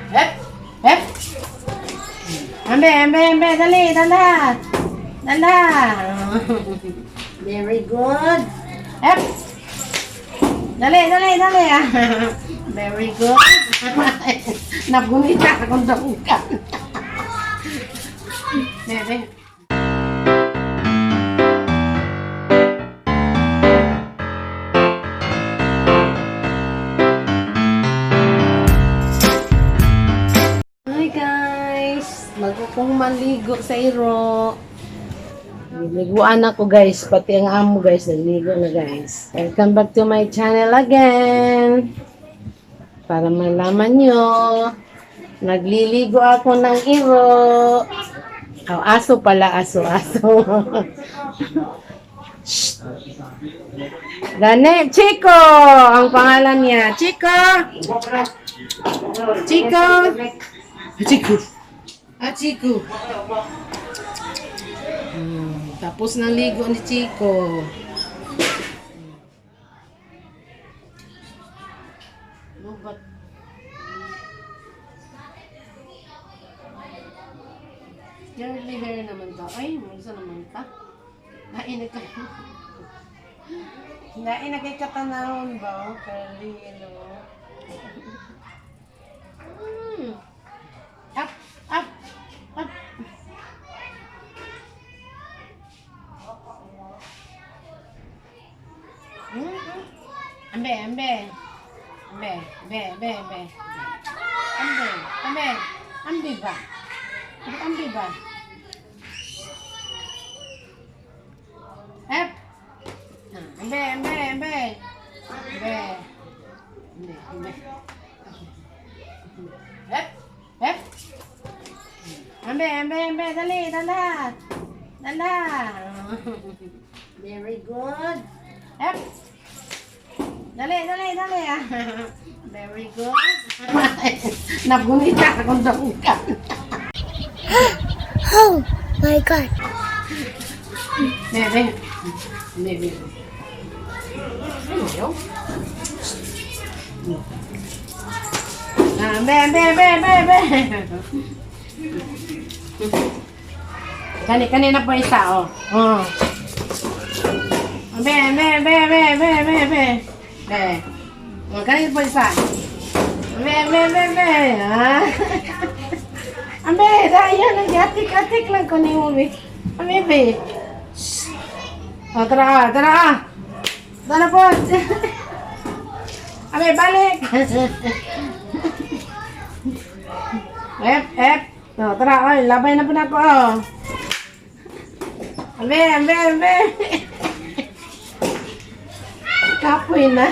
Hep! Hep! Ambe, ambe, ambe, dali, dala! Dala! Very good. Hep! Dali, dali, dali. Very good. Nagunita akong dangkan. Bebe. Hi guys! Bago kong maligo sa iro. Niliguan ako, guys, pati ang amo, guys, naligo na, guys. Welcome back to my channel again. Para malaman nyo, nagliligo ako ng iro. Oh, aso pala, aso, aso. Shh. Gani, Chico! Ang pangalan niya. Chico! Chico! Chico! Ah, Chico. Tapos ng ligo ni Chico. Lubat. Curly hair naman to. Ay, mulsa naman ka. Nain na kayo. Nain na kay katanawon ba? Oh, curly, no? Up, up, up. Ambe, ambe. Ambe, ambe, ambe, ambe. Ambe, ambe. Ambe ba? Ambe ba? Up. Ah, ambe, ambe, ambe. Ambe. Ambe, ambe. Up, up. Ambe, ambe, ambe. Dali, dala. Dala. Very good. Up. Dali, dali, dali. Very good. Nagunita akong dangkan. Oh my God. Bebe. Bebe. Ano yun? Ah, be, be, be, be, be. Kani, kanina po isa, oh. Oh. Be, be, be, be, be, be, be. Be. Oh, kanina po isa. Be, be, be, be. Ah. Ambe, dahil nag-atik-atik lang ko ni Umi. Ambe, be. Oh, tara, tara. Tara po. Ambe, balik. Ep, ep. Oh, tara, oy, labay na po na ako, oh. Ambe, ambe, ambe. Kapoy na.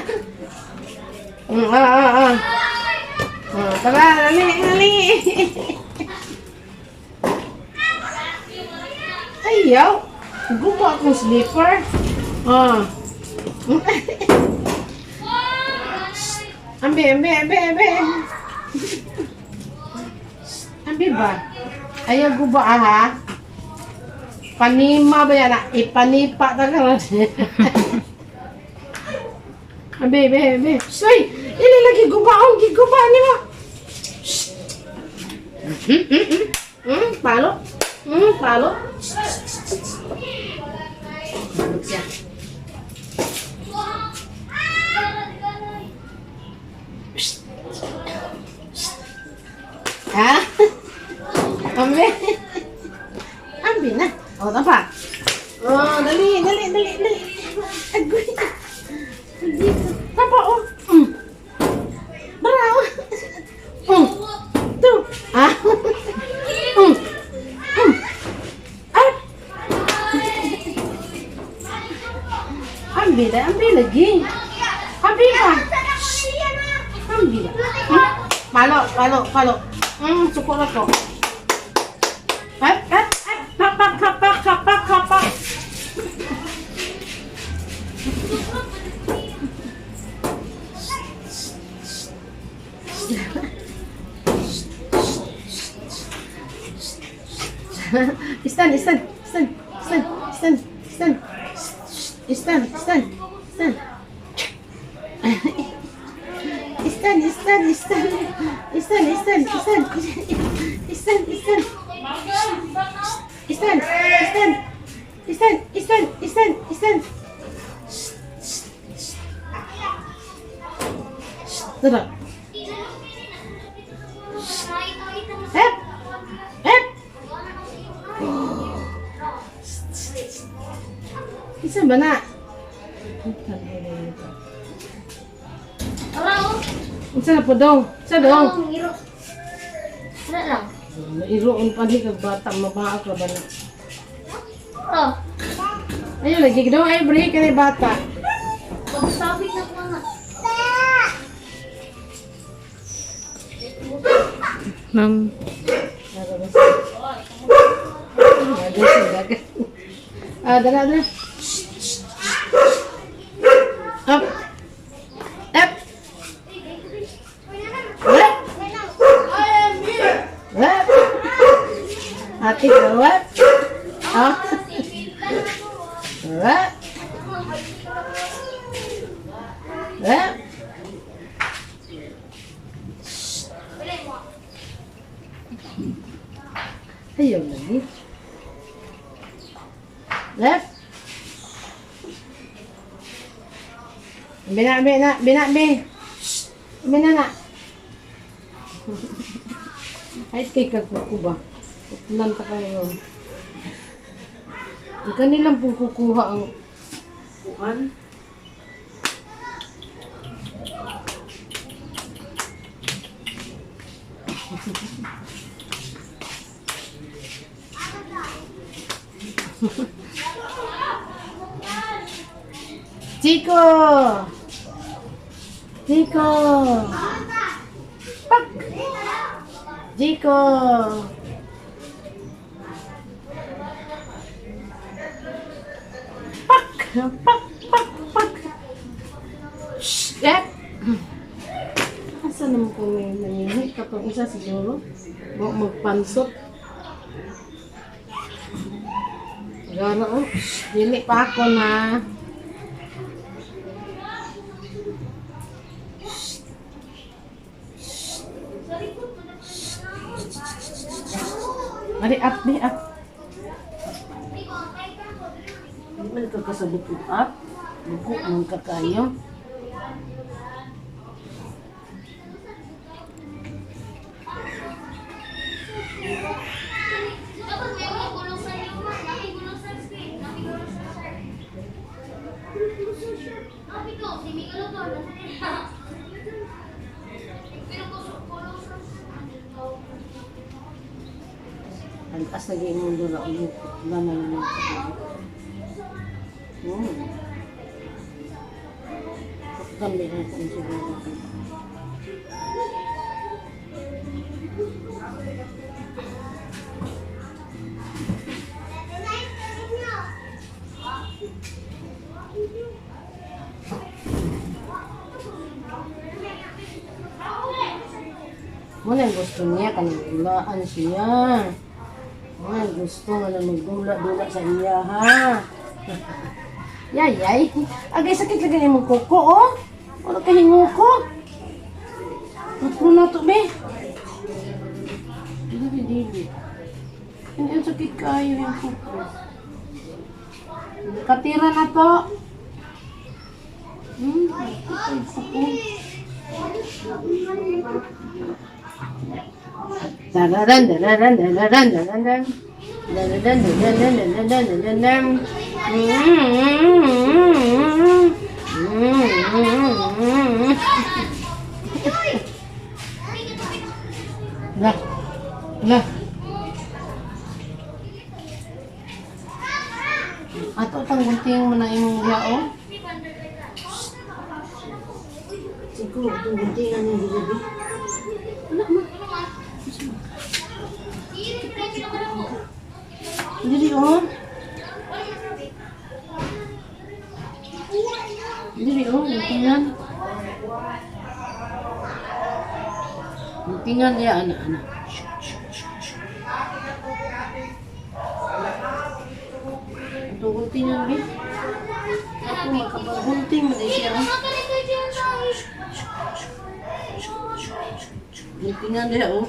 Ah, ah, ah. Oh, tara, dali, dali. Ayaw. Gumawa akong slipper. Ah. Ambe, ambe, ambe, ambe. Ambe ba? Ayaw guba ah, ha? Panima ba yan? Ah? Ipanipa talaga. Ambe, ambe, ambe. Soy! Ili lagi gubaon, giguba ni mo. Palo. Palo. Palo siya. Ha? Ambe. Ambe na. O, tapa. Oh, dali, dali, dali, dali. Agoy. Tapa, oh. Bara, oh. Tu. Ah. Ah. Ambil dah, ambil lagi. Ambil lah. Ambil lah. Palo, palo, palo. Cukup lah kok. Up, up, up. Kapak, kapak, kapak, kapak. Stand, stand, stand, stand, stand, stand. Stand, stand, stand. Stand, stand, stand. Stand, stand. Stand, stand, stand. Stand, stand. Stand, stand, stand, stand. Tara. Hep! Hep! Isa ba na? Unsa na po dong? Sa dong? Iro. Wala lang. Iroon pa ni kag bata, mabaak ra ba na? Oh, Ayun lagi daw ay break kay bata. pagsabit na ko nga. Ma'am. Ah, dala, dala. Up. Up. Up. Up. Ate, go up. Up. Up. Up. Ayaw lagi. Left. Bina, bina, bina, be. Bina na. Ay, teka ko ba? Lan pa kayo. Ang kanilang pong kukuha ang kuan. Chico! Chico! Pak! Chico! Pak! Pak! Pak! Pak! Shh! Eh! Asa naman kung may nangihi? Katong isa siguro. Magpansot. Gano oh. Shh! Dili pa ako na. Mari up, di up. Di man ka kasabot og up. Buko man ka kayo. Dapat may mga gulong sa human, nakigulong sa screen, nakigulong sa shark. Napigo, si Megalodon, nasa nila. Pero kulong sa Antas lagi imong dura og na na na. Oh. Kami ang kung siguro. Muna yung gusto niya, kanang dulaan siya. Muna yung gusto nga na magdula-dula sa iya, ha? Yay, yay. Agay, sakit lagi ni mong kuko, oh. Wala ka hinguko. Matro na to, be. Dili, dili. Ang sakit kayo yung kuko. Katira na to. Sakit yung kuko. Dararan, dararan, dararan, dararan. Dararan, dararan, dararan, dararan. Lah. Lah. Ato tang gunting mo na imong diha oh. Siguro itong guntingan yung gabi. Anak mo. Dili oh. Dili oh, guntingan. Guntingan niya anak anak. Ito guntingan bi. Ako makapagunting mo din siya. Tingnan niya, oh.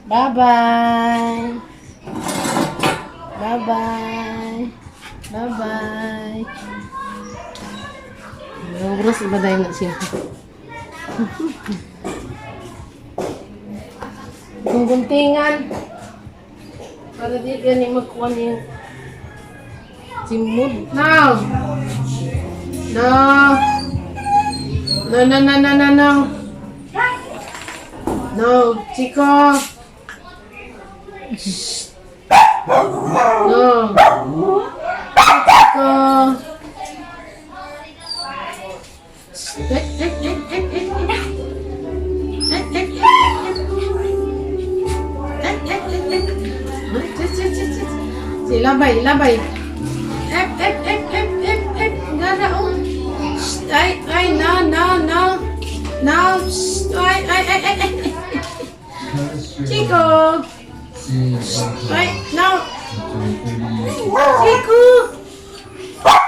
Bye-bye. Bye-bye. Bye-bye. Oras iba dahil na siya. Kung guntingan, para di gani magkuha niya simod. No! No! No, no, no, no, no, no! No, Chico! Shh. No! Chico! Shh. Eh, eh, eh, eh, eh, eh. Eh, eh, eh, eh, eh. Eh, eh, eh, eh. Eh, eh, eh, eh, eh. Si labay, labay. Ep, ep, ep, ep, ep, ep. Gara, oh. Shh, ay, ay, no, no, no. No, shh, ay, ay, ay, ay, ay. Chico. Shh, ay, no. Chico. Ay,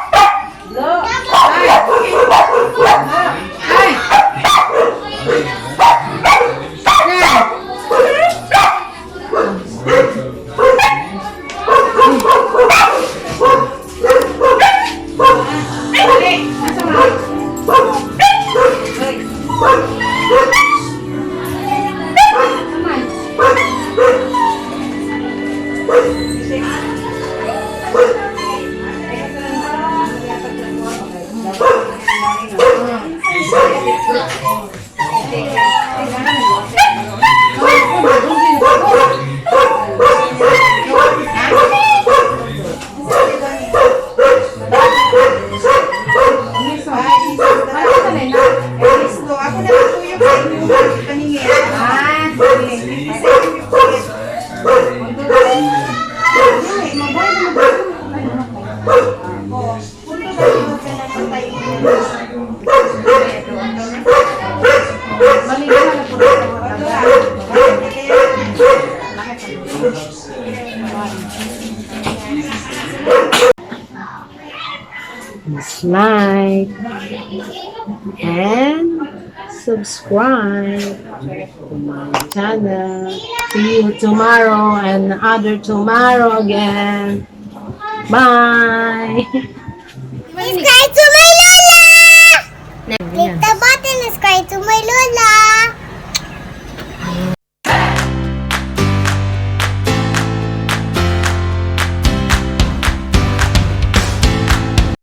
ay. Ay. Ako na lang po yung paningin. Ah, sige. Punto ba yung pinapatay mo? Like and subscribe to my channel. See you tomorrow and other tomorrow again. Bye! Subscribe to my Lola! Click the button and subscribe to my Lola!